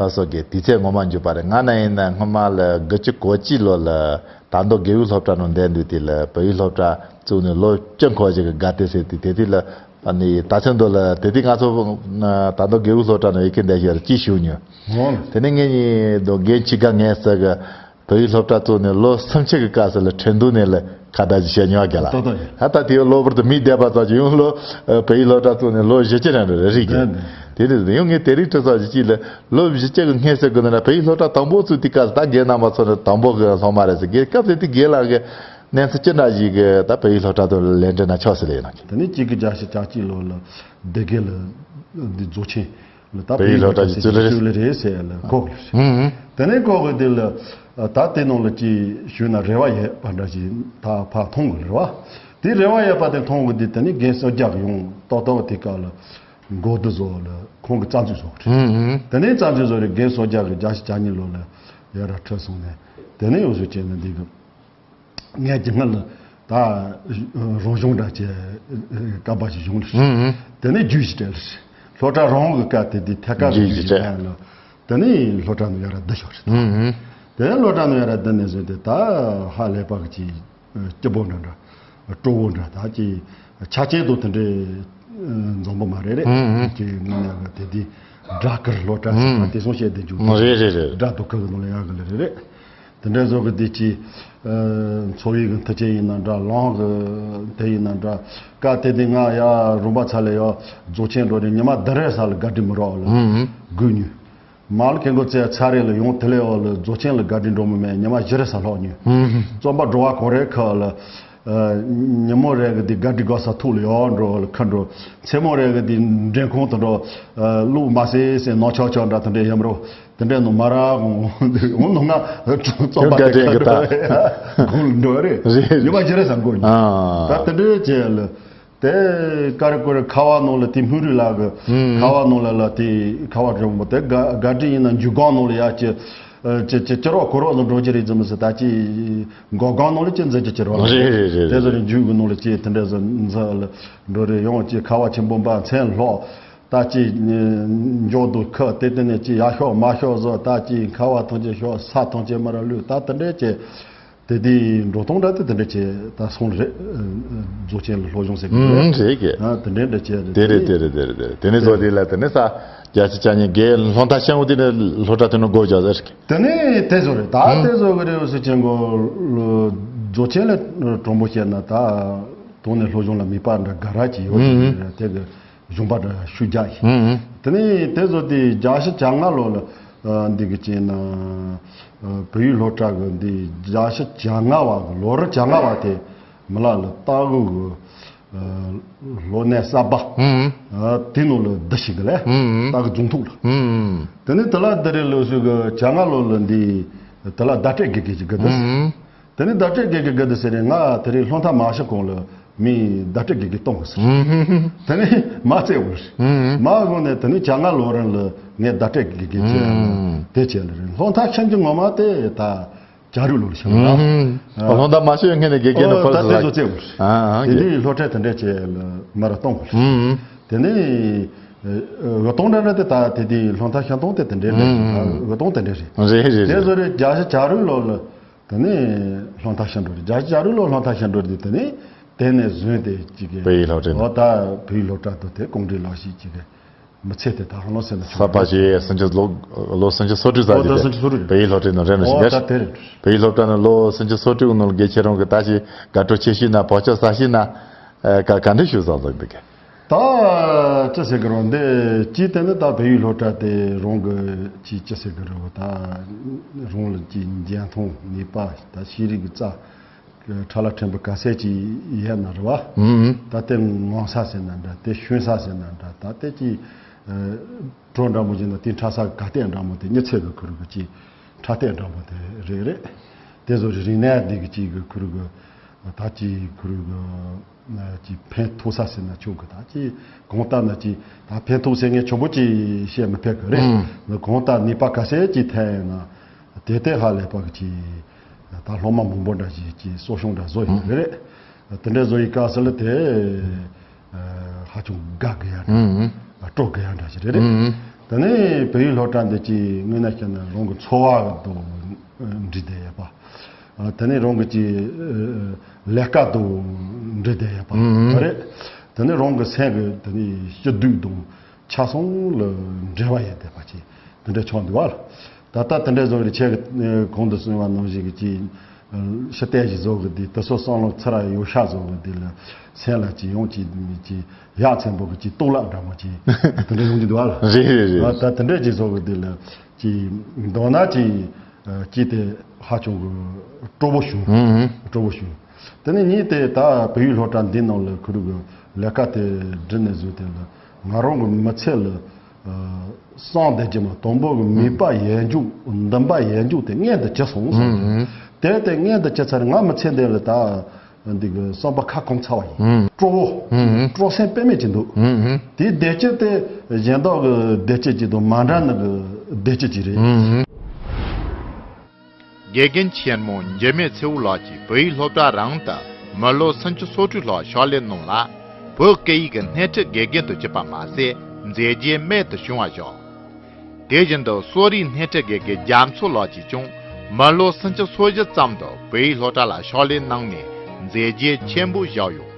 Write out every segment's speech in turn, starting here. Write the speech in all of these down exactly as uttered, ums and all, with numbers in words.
ལགས་སོ་གི་དུས་ཚོད་ངོ་མ་འཇུག་པ་རེད། ང་ན་ཡིན་ན་སྔོན་མ་ལ་དགུ་བཅུ་གོ་གཅིག་ལོ་ལ་དར་མདོ་དགེ་འོས་སློབ་གྲྭ་ནང་བསྡད་འདུག་དེ་ལ་བལ་ཡུལ་སློབ་གྲྭ་བཙུགས་ནས་ལོ་བཅུ་འཁོར་བ་ཞིག་གི་དགའ་སྟོན་ཟེར་དུས་དེ་དུས་ལ་ཨ་ནི་ད་ཚོད་འདོད་ལ་དེ་དུས་ང་ཚོ་དར་མདོ་དགེ་འོས་སློབ་གྲྭ་ནང་ཡི་གེ་འདས་ཤར་ཅི་ཞུ་མྱོང་། འོང་། དེ་ནས་ངེད་གཉིས་དོ་རྒན་ཆི་ག་ངས་ཟེར་གི་བལ་ཡུལ་སློབ་གྲྭ་བཙུགས་ནས་ལོ་སུམ་ཅུ་གི་སྐབས་སུ་ལ་ཁྲིན་ཏུའུ་ནས་ལ་ཁ་བརྡ་ཞིག་བྱས་མྱོང་གི་ལ། ཏོག་ཏོ་ཡིན། ཧ་ད་དེའི་གློ་བུར་དུ་མིག་བསྡད་པ་ཙམ་གྱིས་ཡང་ལོ་ཨ་བལ་ཡུལ་སློབ་གྲྭ་བཙུགས་ནས་ལོ་བཞི་བཅུ་རང་རེད་རེད་ཀྱི། ལྡན་ལྡན། དེ་རེད་ཡང་ངས་དེ་རིང་ཁྲི་ཚོ་བཞི་གཅིག་ལ་ལོ་བཞི་བཅུ་གི་སྔས་སུ་དགོས་ན་བལ་ཡུལ་སློབ་གྲྭ་དང་པོ་བཙུགས་དུས་སྐབས་སུ་ད་རྒན་རྣམ་པ་ཚོ་ནི་དང་པོ་གི་སློབ་མ་རེད་ཟེར་གི་སྐབས་དེ་དུས་རྒན་ལགས་ཀྱི་གནས་ཚུལ་ཅི་འདྲ་ཞིག་གི་ད་བལ་ཡུལ་སློབ་གྲྭ་དུ་ལེན་འདྲི་ན་ཆོག་ཟེར་ལ་ཡིན་ན་གི། དེ་ནས་གཅིག་གི་བརྒྱ་ཞིག་བརྒྱ་གཅིག་ལོ་ལ་སྡེ་དགེ་ལ་འདི་རྫོགས་ཆེན་ལ་ད་བལ་ཡུལ་སློབ་གྲྭ་ཞིག་བཙུགས་ལེ་རེད། བཙུགས་ལེ་རེད་ཟེར་ལ་གོ་གི་རེད། ཧུམ་ཧུམ། དེ་ནས་གོ་གི་དེ་ལ་ད་དེ་ནང་ལ་ཅིག་ཞུས་ན་རེ་བ་ཡོད་པ་འདྲ་ཞིག་ད་ཕར་མཐོང་གི་རེད་བ། དེ་རེ་བ་ཡོད་པ་དེ་མཐོང་གི་དེ་དེ་ནས་རྒན་གསོལ་ཇ་གི་ཡོང་ཏོག་ཏོག་དེ་སྐབས་ལ་མགོ་བསྡུ་བཟོ་ལ་ཁོང་གི་རྩ་འཛུགས་བཟོ་གི་རེད། ཧུམ་ཧུམ། དེ་ནས་རྩ་འཛུགས་བཟོ་རེད། རྒན་གསོལ་ཇ་གི་བརྒྱ་ཞིག་བརྒྱ་གཉིས་ལོ་ལ་ཡར་ར་ཁྲིད་སོང་ནས་དེ་ནས་ཡོང་བཟོ་བྱས་ནས་འདི་གི་ངས་ཀྱི་སྔར་ལ་ད་རང་གཞུང་འདྲ་ཅེ་སྐབས་པ་ཞིག་བྱུང་ལ། ཧུམ་ཧུམ། དེ་ནས་རྒྱུད་ཞིག་སྤྲད་ལ། སློབ་གྲྭ་རང་གི་སྐབས་དེ་དུས་ཐད་ཀར་གྱི་རྒྱུད་ཞིག་སྤྲད་ལ། དེ་ནས་སློབ་གྲྭ་ནང་ཡར་ར་བསྡུ་ཤོག་རེད། ཧུམ་ཧུམ། དེ་ནས་སློབ་གྲྭ་ནང་ཡར་ར་བསྡུ་ནས་བཟུང་སྟེ་ད་ཧ་ལས་པ་གི་ཅིག་སྐྱིད་པོ་འདྲ་འདྲ་སྤྲོ་བོ་འདྲ་ད་ཅིག་ཆ་རྐྱེན་དང་དེ་འདྲའི་འཛོམས་པོ་མ་རེད་རེད། ཧུམ་ཧུམ། ཅིག་ངོ་ནས་གི་དེ་དུས་སྦྲ་དཀར་སློབ་གྲྭ་ཟེར་བ་ཧུམ་དེ་སོང་བཤད་དེ་འཇུག་རེད་རེད་རེད། སྦྲ་དུ་ཁ་གི་ནང་ལ་ཡར་གི་ལ་རེད་རེད། དེ་འདྲ་བཟོ་གི་དེ་ཅི། ཨ་འཚོ་བའི་གི་མཐུ་རྐྱེན་ཡིན་ན་འདྲ་ལོང་གི་དེ་ཡིན་ན་འདྲ་ཀ་དེ་དེ་ང་ཡ་རུམ་པ་ཚ་ལས་ཡོ་རྫོགས་ཆེན་འགྲོ་རེ་ཉི་མ་བདུན་རེ་ས་ལ་ག་དྲི་མི་རོགས་ལ་ཧུམ་ཧུམ། སྒུག་ཉུ་མ་ལ་ཁེ་འགོ་ཚེ་ཚ་རེ་ལ་ཡོང་དེ་ལས་འོ་ལ་རྫོགས་ཆེན་ལ་ག་དྲི་འགྲོ་མི་མེད་ཉི་མ་བཞི་རེ་ས་ལྷོག་ཉུ་ཧུམ་ཧུམ། རྩོམ་པ་འགྲོ་བ་གོ་རེ་ཁ་ལ། ཉིན་མོ་རེ་གི་དེ་ག་དྲི་ག་ས་ཐུག་ལ་ཡོ་འགྲོ་ལ་ཁ་འགྲོ། མཚན་མོ་རེ་གི་དེ་འདྲེན་ཁོང་དུ་འགྲོ། ལུག་མ་སེ་སེ་ནོ་ཆོག་ཆོག་འདྲ་དུ་འདྲེ་ཡམ་རོ། དེ་འདྲའི་ནང་མ་རག་འོང་འོང་ནང་ང་རྩོམ་པ་དེ་ཁ་འགྲོ་རེད། དགུང་ལ་འགྲོ་རེད། ཡོད་པ་ཇི་རེད་ས་འགོ་ཉོ། ད་དེ་འདྲའི་བྱས་ལ། དེ་ཀ་རི་ཀོ་རི་ཁ་བ་ནང་ལ་དེ་སྨུག་རི་ལ་གི་ཁ་བ་ནང་ལ་ལ་དེ་ཁ་བ་རིང་པོ་དེ་ག་ག་འདྲི་ཡིན་ན་འཇུ་སྒང་ནང་ལ་ཡ་ཅི་ཅི་ཅི་ཅི་རོགས་གོ་རོགས་ལ་འགྲོ་ཅི་རེད་ཙམ་སི་ད་ཅི་མགོ་སྒང་ནང་ལ་ཅི་འཛི་ཅི་ཅི་རོགས་རེད་རེད་རེད། དེ་ཚོ་རིང་འཇུ་གི་ནང་ལ་ཅི་དེ་འདྲ་ཟི་འཛི་ལ་འགྲོ་རེད། ཡོང་ཅི་ཁ་བ་ཆེན་པོ་འབའ་མཚན་ལྷོག་ད་ཅི་འཇོག་དུ་ཁ་དེ་དེ་ནས་ཅི་ཡ་ཤོག་མ་ཤོག་བཟོ་ད་ཅི་ཁ་བ་ཐང་ཅི་ཤོག་ས་ཐང་ཅི་མ་ར་ལུས་ད་དེ་འདྲས་ཅི། དེ་དེའི་འགྲོ་སྟངས་འདྲ་དེ་དེ་འདྲས་ཅི་ད་སོང་རེད། རྫོགས་ཆེན་ལ་སློབ་སྦྱོང་ཟེར་གི་རེད། ཨང་རེད་གི། ཨ་དེ་འདྲས་འདྲ་ཅི་རེད། དེ་རེད་དེ་རེད་དེ་རེད་དེ་རེད། དེ་ནས་བཟོ་དེ་ལ་དེ་ནས་ས་རྒྱ་ཆེ་ཆ་ཉིན་དགེ་སློང་ཐག་ཤང་བོ་དེ་ནས་སློབ་གྲྭ་དེ་ནས་སྒོ་རྒྱག་ཟེར་གི། དེ་ནས་དེ་བཟོ་རེད། ད་དེ་བཟོ་གི་རེད་ཟེར་ཅན་གོ་རྫོགས་ཆེན་ལ་གྲོང་པོ་བཤད་ན་ད་དུང་ནས་སློབ་སྦྱོང་ལ་མི་པ་འདྲ་ག་ར་ཅི་ཡོད་ཅི་རེད། དེ་གི་གཞུང་པ་འདྲ་ཤུ་རྒྱག་ཡིན། དེ་ནས་དེ་བཟོ་དེ་རྒྱ་ཤི་བྱ་ལྔ་ལོ་ལ་འདི་གི་ཅན་ན་བོད་ཡིག་སློབ་གྲྭ་གི་འདི་རྒྱ་ཤི་བྱ་ལྔ་བ་གི་ལོ་རི་བྱ་ལྔ་བ་དེ་མི་ལ་ལ་ལྟ་གུ་གི་སློབ་གནས་གསར་པ་དེ་ནང་ལ་བསྡུ་ཞིག་གི་ལས་ལྟ་གི་རྫོང་ཐུག་ལ། དེ་ནས་དེ་ལ་བསྡུ་རེ་ལོ་སུ་གི་བྱ་ལྔ་ལོ་ལ་འདི་དེ་ལ་བརྡ་སྤྲོད་དགེ་རྒན་ཅིག་གི་འདི། དེ་ནས་བརྡ་སྤྲོད་དགེ་རྒན་དགའ་བསུ་ཟེར་ནས་ང་དེ་རིང་སློབ་མཐར་མ་ཕྱིན་གོང་ལ་མི་བརྡ་སྤྲོད་དགེ་རྒན་གཏོང་དགོས་ཟེར། དེ་ནས་མ་བཙལ་དགོས་ཟེར། མ་དགོས་ནས་དེ་ནས་བྱ་ལྔ་ལོ་རིང་ལ་ངས་བརྡ་སྤྲོད་དགེ་རྒན་བྱས་ལ་དེ་བྱས་ལ་རིང་སློབ་མཐར་ཕྱིན་གྱི་ངོ་མ་དེ་ད་བྱ་རུ་ལོ་ལ་ཕྱིན་ལ། སློབ་མཐར་མ་ཕྱིན་སྔོན་ནས་དགེ་རྒན་ནས་ཕར་ད་དེ་ཚོ་བཙལ་དགོས་ཟེར། དེ་དུས་སློབ་ཁྲིད་དེ་འདྲས་བྱས་ལ་མ་ར་གཏོང་དགོས་ཟེར། དེ་ནས་འོ་གཏོང་འདྲ་འདྲ་དེ་ད་དེ་དུས་སློབ་མཐར་ཕྱིན་གཏོང་དེ་དེ་འདྲས་འདྲ་འོ་གཏོང་དེ་འདྲས་རེད། རེད་རེད་དེ་རེད། ཚོ་རེད་རྒྱ་ཤི་བྱ་རུ་ལོ་ལ། དེ་ནས་སློབ་མཐར་ཕྱིན་འགྲོ་རེད། རྒྱ་ཆ་རུ་ལོ་སློབ་མཐར་ཕྱིན་འགྲོ་རེད། དེ་ནས་དེ་ནས་བཟུང་སྟེ་གཅིག་གི་བོད་ཡིག་སློབ་གྲྭ་ནས། འོ་ད་བོད་ཡིག་སློབ་གྲྭ་དུ་དེ་ཀོང་སྒྲིག་ལག་ཤེས་གཅིག་གི་མི་ཚེ་དེ་ད་ཧང་ལོ་ཟེར་ན་ཆོག་གསར་པ་ཞིག་སུམ་ཅུ་ལོ་ལོ་སུམ་ཅུ་སོ་དྲུག་ཙམ། འོ་ད་ཞིག་སུམ་ཅུ་སོ་དྲུག་བོད་ཡིག་སློབ་གྲྭའི་ནང་རེད་ན་ཞིག་འོ་ད་དེ་རེད། བོད་ཡིག་སློབ་གྲྭ་ནང་ལོ་སུམ་ཅུ་སོ་དྲུག་ནང་དགེ་ཁྱེད་རང་གི་ད་ཞིག་དགའ་སྤྲོ་ཆེ་ཤོས་ན་བག་ཆགས་ཟབ་ཤོས་ན་ག་ག་འདྲ་ཞིག་བཟང་བཟང་འདུག་གི། ད་ཅི་ཟེར་གི་རོ་འདི་ཅི་དེ་ནི་ད་བལ་ཡུལ་སློབ་གྲྭ་དེ་རང་གི་ཅི་ཅི་ཟེར་གི་རོ་ད་རང་ལ་ཅི་འཇོན་ཐང་ནུས་པ་ད་ཤེས་རིག་གི་རྩ་ཁྲ་ལ་ཕྲན་བུ་ག་ཚད་ཅི་ཡོད་ན་རེད་བ། ད་དེ་ངོམ་ས་ཟེར་ན་འདྲ་དེ་ཞོན་ས་ཟེར་ན་འདྲ་ད་དེ་ཅི་གྲོ་འདྲ་མོ་ཅི་ན་དེ་ཁྲ་ས་ག་སྟེང་འདྲ་མོ་དེ་མྱི་ཚེ་གི་ཁུར་གི་ཅི་ཁྲ་སྟེང་འདྲ་མོ་དེ་རེད་རེད། དེ་ཚོ་རིག་གནས་འདི་གི་ཅི་གི་ཁུར་གི་ད་ཅི་ཁུར་གི། ཅིག་ཕན་ཐོགས་ས་ཟེར་ན་ཆོག་གི། ད་ཅིག་གང་ལྟར་ན་ཅིག་ད་ཕན་ཐོགས་ཟེར་ངས་ཆོག་པོ་ཅིག་བཤད་མི་ཕོད་གི་རེད། ཨང་། གང་ལྟར་ནུས་པ་ག་ཚད་ཅིག་ཐོན་ཡོད་ན་དེ་ལྟའི་ཧ་ལས་པ་གི་ཅིག་ད་སློབ་མ་མང་པོ་འདྲ་ཞིག་ཅིག་གསོ་སྐྱོང་འདྲ་བཟོ་ཡོད་གི་རེད། དེ་འདྲ་བཟོ་ཡི་སྐབས་སུ་ལ་དེ་ཧ་ཅང་དགའ་གི་ཡ་འདྲ་ཨང་། སྤྲོ་གི་ཡ་འདྲ་ཞིག་རེད་རེད། ཨང་། དེ་ནས་བོད་ཡིག་སློབ་གྲྭ་འདི་ཅིག་དངོས་གནས་བཤད་ན་རང་གི་འཚོ་བ་དང་འབྲེལ་བསྡད་ཡོད་པ། དེ་ནས་རང་གི་ཅིག་ལས་ཀ་དང་འབྲེལ་བསྡད་ཡོད་པ་ཨང་རེད། དེ་ནས་རང་གི་སེམས་ཀྱི་དེ་ནས་སྐྱིད་སྡུག་དང་ཆགས་སོང་ལ་འབྲེལ་བ་ཡོད་བསྡད་པ་ཅིག་དེ་འདྲ་ཆགས་འདུག་བ། ད་ལྟ་དེ་འདྲ་བཟོ་བའི་ཆེད་ཀྱི་གོང་དུ་གསུངས་པ་ནང་བཞིན་གྱི་ཅིག་ཕྱི་བལྟས་ཞིག་བཟོ་གི་དེ་དེ་ཚོ་བསམ་བློ་ཚུར་ཡོད་ཤག་བཟོ་གི་དེ་ལ་སེམས་ལ་ཅིག་ཡོང་ཅིག་ཅིག་ཡ་མཚན་པོ་གི་ཅིག་གཏོར་བརླག་འདྲ་མོ་ཅིག་དེ་འདྲ་ཡོང་གི་འདུག་བ། རེད་རེད་རེད། ད་དེ་འདྲ་ཅིག་བཟོ་གི་དེ་ལ་ཅིག་མདོར་ན་ཅིག་ཅིག་དེ་ཧ་ཅང་གི་སྤྲོ་པོ་བྱུང་། ཨང་། སྤྲོ་པོ་བྱུང་། དེ་ནས་ངས་དེ་ད་བོད་ཡིག་སློབ་གྲྭ་འདི་ནང་ལ་ཁུ་རུ་གི་ལས་ཀ་དེ་འགྲུབ་ནས་བཟོས་དེ་ལ་ང་རང་གི་མི་ཚེ་ལ། ཨ། སང་བསྡད་ཀྱི་མ། དང་པོ་གི་མིད་པ་ཡལ་འཇུག་འདུན་པ་ཡལ་འཇུག་དེ་མངལ་དུ་གྱུར་སོང་ཟེར། ཨང་། དེ་དེ་མངལ་དུ་གྱུར་ཚར། ང་མི་ཚེ་འདི་ལ་ད་འདི་གི་བསམ་པ་ཁ་སྐོམ་ཚར་བ་ཡིན། ཨང་། སྤྲོ་བོ། ཨང་། སྤྲོ་སེམས་དཔེ་མེད་ཅིག་འདུག་ཨང་། དེའི་བདེ་སྐྱིད་དེ་གཞན་དག་གི་བདེ་སྐྱིད་ཅིག་དང་མ་འདྲ་ནི་གི་བདེ་སྐྱིད་ཅིག་རེད། ཨང་། དགེ་རྒན་ཆེན་མོ་འཇིགས་མེད་ཚེ་བོ་ལགས་ཀྱིས་བོད་ཡིག་སློབ་གྲྭ་རང་དུ་མི་ལོ་སུམ་ཅུ་སོ་དྲུག་ལྷག་ཕྱག་ལས་གནང་ལ། བོད་སྐད་ཡིག་གི་སྣེ་ཁྲིད་དགེ་རྒན་དུ་གྱུར་པ་མ་ཟད། མཛད་རྗེས་རྨད་དུ་བྱུང་བ་བཞག་དེ་བཞིན་དུ་གསོ་རིག་སྣེ་ཁྲིད་དགེ་རྒན་རྒྱ་མཚོ་ལགས་ཀྱིས་ཀྱང་མི་ལོ་སུམ་ཅུ་སོ་བཞི་ཙམ་དུ་བོད་ཡིག་སློབ་གྲྭ་ལ་ཕྱག་ལས་གནང་ནས་མཛད་རྗེས་ཆེན་པོ་བཞག་ཡོད།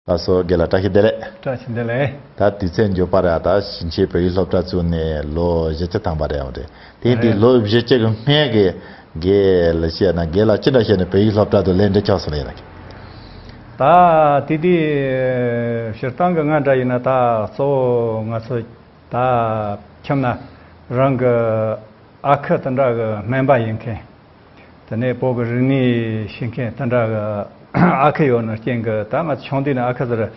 ལགས་སོ། རྒན་ལགས་བཀྲ་ཤིས་བདེ་ལེགས། བཀྲ་ཤིས་བདེ་ལེགས། ད་དུས་ཚོད་མགྱོགས་པ་རེད། ད་ཕྱིན་ཆད་བོད་ཡིག་སློབ་གྲྭ་བཙུགས་ནས་ལོ་བཞི་བཅུ་ཐམ་པ་རེད་འོང་རེད། དེ་འདི་རེད། ལོ་བཞི་བཅུ་གི་སྔོན་གྱི་རྒན་ལ་བཤད་ན། རྒན་ལགས་ཅི་འདྲ་བྱས་ནས་བོད་ཡིག་སློབ་གྲྭ་དུ་ལེན་འདྲི་ཆོག་སོང་ལ་ཡིན་ན། ད་དེ་དུས་སྤྱིར་བཏང་གི་ང་འདྲ་ཡིན་ན། ད་གཙོ་བོ་ང་ཚོ་ད་ཁྱིམ་ན་རང་གི་ཨ་ཁུ་དེ་འདྲ་གི་སྨན་པ་ཡིན་མཁན། དེ་ནས་བོད་ཀྱི་རིག་གནས་ཤེས་མཁན་དེ་འདྲ་གི་ཨ་ཁུ་ཡོད་ནི་རྐྱེན་གྱིས། ད་ང་ཆུང་དུས་ནས་ཨ་ཁུ་ཟེར་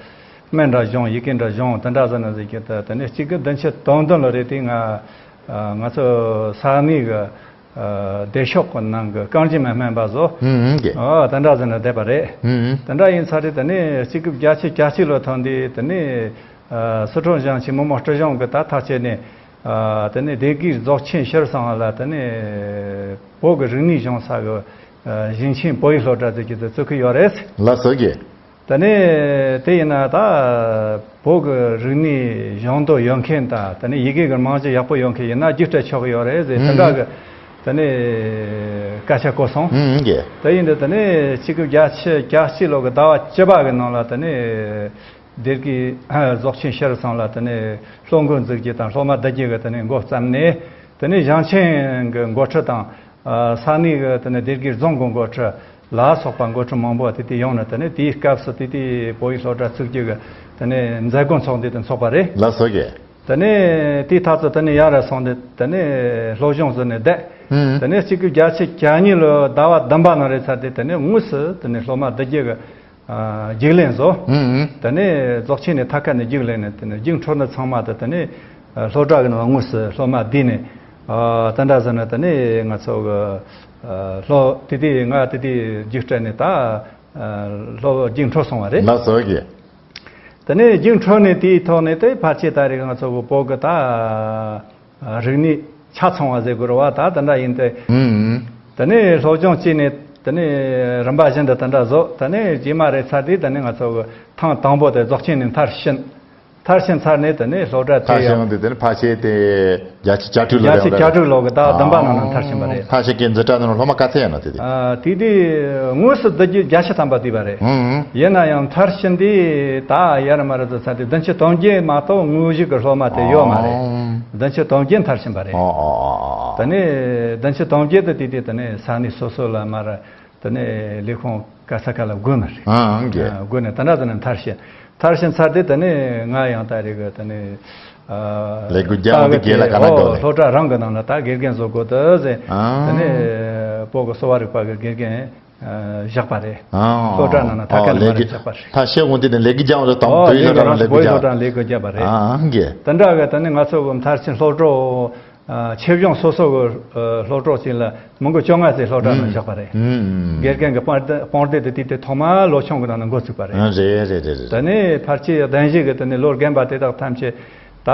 སྨན་འདྲ་སྦྱོང་། ཡི་གེ་འདྲ་སྦྱོང་། དེ་འདྲ་ཟེར་ནི་ཟེར་གྱི། ད་དེ་ནས་གཅིག་དགུ་བདུན་ཅུ་དོན་བདུན་ལོ་རེད། དེ་ང་ང་ཚོ་ས་གནས་ཀྱི་བདེ་ཤོག་གི་ནང་གི་རྐང་རྗེན་མའི་སྨན་པ་བཟོ། ཨང་། ཨོ། དེ་འདྲ་ཟེར་ནས་བསྡད་པ་རེད། ཨང་། དེ་འདྲ་ཡིན་ཚར་རེད། དེ་ནས་གཅིག་དགུ་བརྒྱད་ཅུ་གྱ་གཅིག་ལོ་ཐོན་དུས། དེ་ནས་སི་ཁྲོན་ཞིང་ཆེན་མི་དམངས་སྲིད་གཞུང་གི་ད་ཐག་བཅད་ནས། ཨ། དེ་ནས་སྡེ་དགེ་རྫོགས་ཆེན་ཤེས་རིག་ཚོགས་པ་ལ་དེ་ནས་བོད་ཀྱི་རིག་གནས་སྦྱོང་ས་གི་ཨ་ཞིང་ཆེན་བོད་ཡིག་སློབ་གྲྭ་ཟེར་གྱི་དེ་བཙུགས་ཀྱི་ཡོད་རེད། ལགས་སོ་རྒན། དེ་ནས་དེ་ཡིན་ན་ད་བོད་ཀྱི་རིག་གནས་སྦྱོང་འདོད་ཡོད་མཁན་དང་། དེ་ནས་ཡི་གེ་གི་རྨང་གཞི་ཡག་པོ་ཡོད་མཁན་ཡིན་ན་རྒྱུགས་སྤྲད་ཆོག་གི་ཡོད་རེད་ཟེར། དེ་འདྲ་གི་དེ་ནས་སྐད་ཆ་གོ་སོང་། ཨང་། རྒན། དེ་ཡིན་དུས་དེ་ནས་གཅིག་དགུ་བརྒྱད་ཅུ་གྱ་གཅིག་ལོ་གི་ཟླ་བ་བཅུ་པ་གི་ནང་ལ་དེ་ནས། སྡེ་དགེ་རྫོགས་ཆེན་ཤེས་རིག་ཚོགས་པ་ལ་དེ་ནས་སློབ་འགོ་འཛུགས་རྒྱུ་དང་སློབ་མ་བསྡུ་རྒྱུ་གི་དེ་ནས་འགོ་བརྩམས་ནས། དེ་ནས་ཞིང་ཆེན་གྱི་འགོ་ཁྲིད་དང་། ཨ། ས་གནས་ཀྱི་དེ་ནས་སྡེ་དགེ་རྫོང་གི་འགོ་ཁྲིད་ལ་སོགས་པ་འགོ་ཁྲིད་མང་པོ་དེ་དུས་ཡོང་ནས། དེ་ནས་དེའི་སྐབས་སུ་དེ་དུས་བོད་ཡིག་སློབ་གྲྭ་བཙུགས་རྒྱུ་གི་དེ་ནས་མཛད་སྒོ་ཚོགས་འདུ་དེ་འཚོགས་པ་རེད། ལགས་སོ་རྒན། དེ་ནས་དེའི་ཐག་ཚོད་དེ་ནས་ཡར་ར་སོང་སྟེ། དེ་ནས་སློབ་སྦྱོང་བཟོས་ནས་བསྡད། ཨང་། དེ་ནས་གཅིག་དགུ་བརྒྱད་ཅུ་གྱ་གཉིས་ལོའི་ཟླ་བ་བདུན་པ་ནང་རེད་ཚར་དུས། དེ་ནས་དངོས་སུ་དེ་ནས་སློབ་མ་བསྡུ་རྒྱུ་གི་ཨ། རྒྱུགས་ལེན་བཟོ། ཨང་། དེ་ནས་རྫོགས་ཆེན་ནས་མཐར་ཁ་ནས་རྒྱུགས་ལེན་ནས། དེ་ནས་རྒྱུགས་འཕྲོད་ནི་ཚང་མ་དེ་དེ་ནས་སློབ་གྲྭ་གི་ནང་དངོས་སུ་སློབ་མ་བསྡུས་ནས། ཨ། དེ་འདྲ་ཟེར་ནས་དེ་ནས་ང་ཚོ་གི་ཨ་སློབ། དེ་དུས་ང་དེ་དུས་རྒྱུགས་སྤྲད་ནས་ད་ཨ་སློབ་རྒྱུགས་འཕྲོད་སོང་བ་རེད། ལགས་སོ་རྒན། དེ་ནས་རྒྱུགས་འཕྲོད་ནས་དེའི་ཐོག་ནས་དེ་ཕལ་ཆེར་ད་རེས་ང་ཚོ་གི་བོད་གི་ད། རིག་གནས་ཆ་ཚང་བ་ཟེར་དགོས་རེད་བ། ད་དེ་འདྲ་ཡིན་ཏེ། ཨང་། དེ་ནས་སློབ་སྦྱོང་བྱས་ནས། དེ་ནས་རིམ་པ་བཞིན་དུ་དེ་འདྲ་བཟོ། དེ་ནས་རྗེས་མ་རེད་ཚར་དུས། དེ་ནས་ང་ཚོ་གི་ཐེངས་དང་པོ་དེ་རྫོགས་ཆེན་ནས་མཐར་ཕྱིན། མཐར་ཕྱིན་ཚར་ནས་དེ་ནས་སློབ་གྲྭ་མཐར་ཕྱིན་ཡོང་དུས། དེ་ནས་ཕལ་ཆེར་དེ་བརྒྱད་ཅུ་གྱ་དྲུག་ལོ་བརྒྱད་ཅུ་གྱ་དྲུག་ལོ་གི་ཟླ་བ་བདུན་པ་ནང་ན་མཐར་ཕྱིན་པ་རེད། ཕལ་ཆེར་གྱི་འཛིན་གྲྭ་ནང་སློབ་མ་ག་ཚད་ཡོད་ན། དེ་དུས། ཨ། དེ་དུས་དངོས་སུ་བསྡུ་རྒྱུ་བརྒྱད་ཅུ་ཐམ་པ་བསྡུས་པ་རེད། ཨང་། ཡིན་ན་ཡང་མཐར་ཕྱིན་དུས་ད་ཡར་མར་བཟོ་ཚར་དུས་བདུན་ཅུ་དོན་བརྒྱད་མ་གཏོགས་དངོས་གཞི་གི་སློབ་མ་དེ་ཡོད་མ་རེད། ཨང་། བདུན་ཅུ་དོན་བརྒྱད་མཐར་ཕྱིན་པ་རེད། ཨོ་ཨོ་ཨོ་ཨོ། དེ་ནས་བདུན་ཅུ་དོན་བརྒྱད་དེ་དུས་དེ་དེ་ནས་ས་གནས་སོ་སོ་ལ་མར་དེ་ནས་ལས་ཁུངས་ག་ས་ག་ལ་བགོས་ནི་རེད། ཨང་། ཨང་། རྒན། ཨ། བགོས་ནས་དེ་འདྲ་ཟེར་ནས་མཐར་ཕྱིན། མཐར་ཕྱིན་ཚར་དུས་དེ་ནས་ང་ཡང་ད་རེས་གི་དེ་ནས། ཨ། ལས་འགུལ་རྒྱག་འོང་དུས་རྒན་ལ་ག་འདྲ་དགོས་རེད། ཨོ། སློབ་གྲྭ་རང་གི་ནང་ལ་ད་དགེ་རྒན་བཟོ་དགོས་འདུག་ཟེར། ཨང་། དེ་ནས་བོད་ཀྱི་གསོ་བ་རིག་པ་གི་དགེ་རྒན་ཨ་བཞག་པ་རེད། ཨང་། སློབ་གྲྭ་ནང་ན་ཐད་ཀར་ནས་མར་བཞག་པ་རེད། ད་ཤེས་འོང་དུས་ནས་ལས་འགུལ་རྒྱག་འོང་དུས་དང་། ཨོ། བོད་ཡིག་སློབ་གྲྭ་ནང་ལས་འགུལ་རྒྱག་ལས་འགུལ་རྒྱག་པ་རེད། ཨང་། རྒན། དེ་འདྲ་གི་དེ་ནས་ང་ཚོ་གི་མཐར་ཕྱིན་སློབ་གྲོགས། ཨ། ཆོས་གཞུང་སོ་སོ་གི་ཨ་སློབ་གྲོགས་ཅིག་ལ་མི་མགོ་བཅོ་ལྔ་ཙམ་སློབ་གྲྭ་ནང་བཞག་པ་རེད། ཨང་། དགེ་རྒན་གྱི་དཔང་དཔང་སྡེ་དེ་དུས་དེ་ཐོག་མར་ལོ་ཆུང་གི་ནང་ནས་འགོ་བཙུགས་པ་རེད། ཨང་། རེད་རེད་རེད་རེད། དེ་ནས་ཕལ་ཆེར་གདན་ཞུ་གི་དེ་ནས་ལོ་རྒན་པ་དེ་དག་ཐམས་ཅད། ད་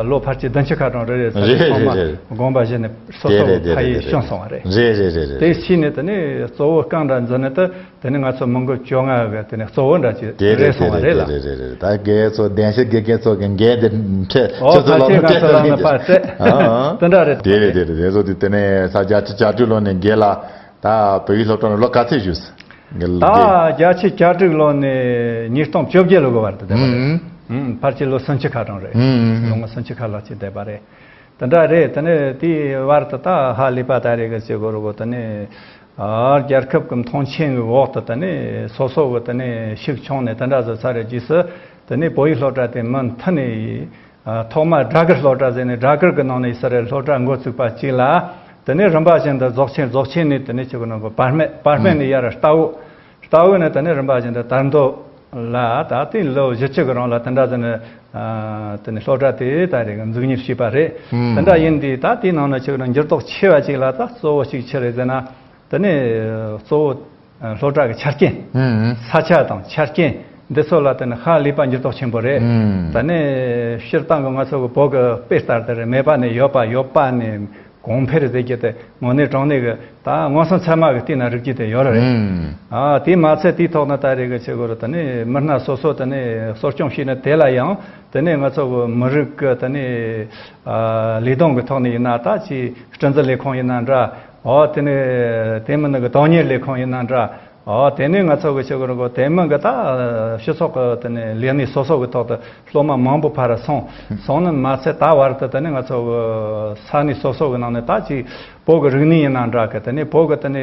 ལོ་ཕལ་ཆེར་བདུན་ཅུ་ཁ་གྲངས་རེ་རེ་ཚར་རེད། རེད་ཚང་རེད་མ་རེད། དགོངས་པ་བཞེས་ནས་སོ་དེ་སོ་རེད། དེ་ཕ་རེད། ཡིས་དེ་རེད། བྱོན་སོང་བ་རེད། རེད་རེད་རེད་རེད། དེ་ཕྱིས་ནས་དེ་ནས་གཙོ་བོ་རྐང་འདྲ་འཛིན་ནས་དེ་དེ་ནས་ང་ཚོ་མི་འགོ་བཅོ་ལྔ་གི་དེ་ནས་གཙོ་བོ་འདྲ་ཅིག་དེ་རེད་རེད་སོང་བ་དེ་རེད་རེད་ལ། དེ་རེད་རེད། ད་དགེ་ཚོ་གདན་ཞུ་དགེ་རྒན་ཚོ་གི་འགན་དེ་འཁྲི། ཨོ་ཁྱོད་ཚོ་ཕལ་ལོ་ཆེར་ན་ང་ཚོ་ཁྲི་ལ་ཚོ་ནི་གི་པ་ཚེ་ཨ་ཨ། དེ་འདྲ་རེད། དེ་རེད་དེ་རེད། དེ་ཚོ་དེ་དེ་ནས་ས་བརྒྱད་ཅུ་གྱ་དྲུག་ལོ་ནས་དགེ་ལ་ད་བོད་ཡིག་སློབ་གྲྭ་ནས་ལོ་ག་ཚོད་བཞུགས་སོང་། དགེ་ལ་ད་དགེ་བརྒྱད་ཅུ་གྱ་དྲུག་ལོ་ནས་ཉིས་སྟོང་བཅོ་བརྒྱད་ལོ་གི་བར་དུ་བསྡད་པ་རེད། ཨུམ། ཨུམ། ཕལ་ཆེར་ལོ་སུམ་ཅུ་ཁ་གྲངས་རེད། ཨུམ། ལོ་ངོ་སུམ་ཅུ་ཁ་ལྷག་ཅིག་བསྡད་པ་རེད། དེ་འདྲ་རེད། དེ་ནས་དེའི་བར་དུ་ད་ཧ་ལས་པ་ད་རེ་གི་བྱེད་དགོས་རེད་གོ། དེ་ནས་ཨ་རྒྱལ་ཁབ་ཀྱི་མཐོང་ཆེན་གྱི་འོག་ཏུ་དེ་ནས་སོ་སོ་གི་དེ་ནས་ཤུགས་ཆུང་ནས་དེ་འདྲ་བཟོ་ཚར་རེད། རྗེས་སུ་དེ་ནས་བོད་ཡིག་སློབ་གྲྭ་དེ་མུ་མཐུད་ནས་ཨ་ཐོག་མར་སྦྲ་གུར་སློབ་གྲྭ་ཟེར་ནས་སྦྲ་གུར་གྱི་ནང་ནས་ཡིན་ས་རེད། སློབ་གྲྭ་འགོ་བཙུགས་པ་གཅིག་ལ། དེ་ནས་རིམ་པ་བཞིན་དུ་རྫོགས་ཆེན། རྫོགས་ཆེན་ནས་དེ་ནས་ཆི་གི་ནང་གི་བར་སྨད། བར་སྨད་ནས་ཡར་རྟ་བོ། རྟ་བོ་ནས་དེ་ནས་རིམ་པ་བཞིན་དུ་དར་མདོ་ལ། ད་དེ་ལོ་བཞི་བཅུ་གི་རིང་ལ་དེ་འདྲ་ཟེར་ནས་ཨ་དེ་ནས་སློབ་གྲྭ་དེ་ད་རེས་འཛུགས་གཉེར་བྱས་པ་རེད། ཨུམ། དེ་འདྲ་ཡིན་དུས་ད་དེའི་ནང་ན་ཆི་གི་ནང་འགྱུར་ལྡོག་ཆེ་བ་ཅིག་ལ་ད་གཙོ་བོ་གཅིག་ཆི་རེད་ཟེར་ན། དེ་ནས་གཙོ་བོ་སློབ་གྲྭ་གི་ཆ་རྐྱེན། ཨུམ། ས་ཆ་དང་ཆ་རྐྱེན་འདི་ཚོ་ལ་དེ་ནི་ཧ་ལས་པ་འགྱུར་ལྡོག་ཆེན་པོ་རེད། ཨུམ། དེ་ནས་སྤྱིར་བཏང་གི་ང་ཚོ་གི་བོད་གི་དཔེ་ལྟར་དེ་རེད། མེད་པ་ནས་ཡོད་པ། ཡོད་པ་ནས་གོང་འཕེལ་ཟེར་རྒྱུ་དེ་དངོས་གནས་དྲང་གནས་གི་ད་མངོན་སུམ་ཚད་མ་གི་སྟེང་ན་རིག་རྒྱུ་དེ་ཡོད་རེད། ཨུམ། ཨ་དེ་མ་ཚད་དེའི་ཐོག་ན་ད་རེས་གི་ཆི་གི་རེད། དེ་ནས་མི་སྣ་སོ་སོ་དེ་ནས་གསོ་སྐྱོང་བྱས་ནས་དེ་ལ་ཡང་དེ་ནས་ང་ཚོ་གི་མི་རིགས་གི་དེ་ནས་ཨ་ལས་དོན་གི་ཐོག་ནས་ཡིན་ན། ད་ཅིག་སྲིད་འཛིན་ལས་ཁུངས་ཡིན་ན་འདྲ། ཨོ་དེ་ནས་དེ་མིན་ནི་གི་དོན་གཉེར་ལས་ཁུངས་ཡིན་ན་འདྲ། ཨོ་དེ་ནས་ང་ཚོ་གི་ཆི་གི་རེད་གོ། དེ་མིན་གི་ད་སྤྱི་ཚོགས་གི་དེ་ནས་ལས་གནས་སོ་སོ་གི་ཐོག་ཏུ་སློབ་མ་མང་པོ་ཕར་སོང་། སོང་ནི་མ་ཚད་ད་བར་དུ་དེ་ནས་ང་ཚོ་གི་ས་གནས་སོ་སོ་གི་ནང་ནས་ད་ཅིག་བོད་གི་རིག་གནས་ཡིན་ན་འདྲ་གི། དེ་ནས་བོད་གི་དེ་ནས་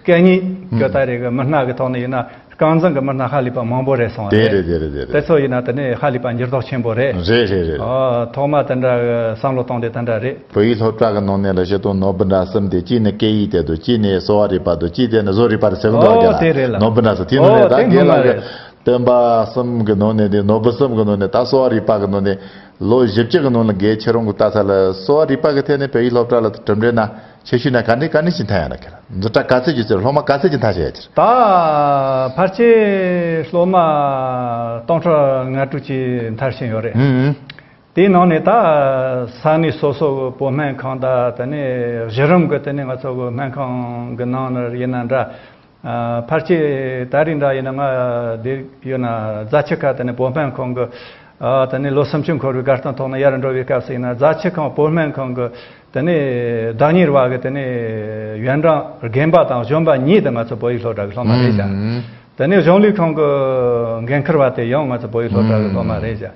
སྐད་གཉིས་གི་ད་རེས་གི་མི་སྣ་གི་ཐོག་ནས་ཡིན་ན། རྐང་འཛིན་གྱི་མི་སྣ་ཧ་ལས་པ་མང་པོ་རེད་སོང་བ་དེ་རེད། རེད་དེ་རེད་དེ་རེད། དེ་ཚོ་ཡིན་ན་དེ་ནས་ཧ་ལས་པ་འགྱུར་ལྡོག་ཆེན་པོ་རེད། རེད་རེད་རེད། ཨོ་ཐོག་མ་དེ་འདྲ་བསམ་བློ་གཏོང་དེ་དེ་འདྲ་རེད། བོད་ཡིག་སློབ་གྲྭ་གི་ནང་ནས་ལ་བཤད་དོན་ནོར་བུ་འདྲ་གསུམ་དེ། གཅིག་ནི་སྐད་ཡིག་དེ་འདུག་གཅིག་ནི་གསོ་བ་རིག་པ་འདུག་གཅིག་དེ་ནི་བཟོ་རིག་པ་རེད་ཟེར་གི་འདུག་ཨོ་རྒྱ་ལ་དེ་རེད་ལ། ནོར་བུ་འདྲ་གསུམ་དེ་ནང་ཨོ་ནས་ད་དེ་རྒན་ངོ་མ་ལགས་ཀྱི་རེད། སྟོན་པ་གསུམ་གི་ནང་ནས་དེ་ནོར་བུ་གསུམ་གི་ནང་ནས་ད་གསོ་བ་རིག་པ་གི་ནང་ནས་ལོ་བཞི་བཅུ་གི་ནང་ལ་རྒན་ཁྱེད་རང་གི་ལྟ་ས་ལ་གསོ་བ་རིག་པ་གི་ཐད་ནས་བོད་ཡིག་སློབ་གྲྭ་ལ་གྲུབ་འབྲས་ན། ཁྱེད་ཤུལ་ན་ག་ནས་ག་ནས་ཅིག་མཐའ་ཡང་ན་ཁྱེད་རང་འཛིན་གྲྭ་ག་ཚོད་ཅིག་ཟེར། སློབ་མ་ག་ཚོད་ཅིག་མཐའ་ཞིག་ཡ་ཁྱེད། ད་ཕལ་ཆེར་སློབ་མ་སྟོང་ཕྲག་ལྔ་དྲུག་ཅིག་མཐར་ཕྱིན་ཡོད་རེད། ཨུམ། དེའི་ནང་ནས་ད་ས་གནས་སོ་སོ་གི་བོད་སྨན་ཁང་དང་། དེ་ནས་གཞི་རིམ་གི་དེ་ནས་ང་ཚོ་གི་སྨན་ཁང་གི་ནང་ན་ཡིན་ན་འདྲ། ཨ་ཕལ་ཆེར་ད་རིང་འདྲ་ཡིན་ན་ང་འདིར་ཡོད་ན་རྫ་ཆུ་ཁ་དེ་ནས་བོད་སྨན་ཁང་གི། ཨ་དེ་ནས་ལོ་སུམ་ཅུ་འཁོར་བའི་དགའ་སྟོན་ཐོག་ན་ཡར་འགྲོ་བའི་སྐབས་སུ་ཡིན་ན། རྫ་ཆུ་ཁང་བོད་སྨན་ཁང་གི་དེ་ནས་བདག་གཉེར་བ་གི་དེ་ནས་ཡོན་ཀྲང་རྒན་པ་དང་གཞོན་པ་གཉིས་དེ་ང་ཚོ་བོད་ཡིག་སློབ་གྲྭ་གི་སློབ་མ་རེད་ཀྱང་། ཨུམ། དེ་ནས་གཞུང་ལས་ཁང་གི་འགན་འཁུར་བ་དེ་ཡང་ང་ཚོ་བོད་ཡིག་སློབ་གྲྭ་གི་སློབ་མ་རེད་ཀྱང་།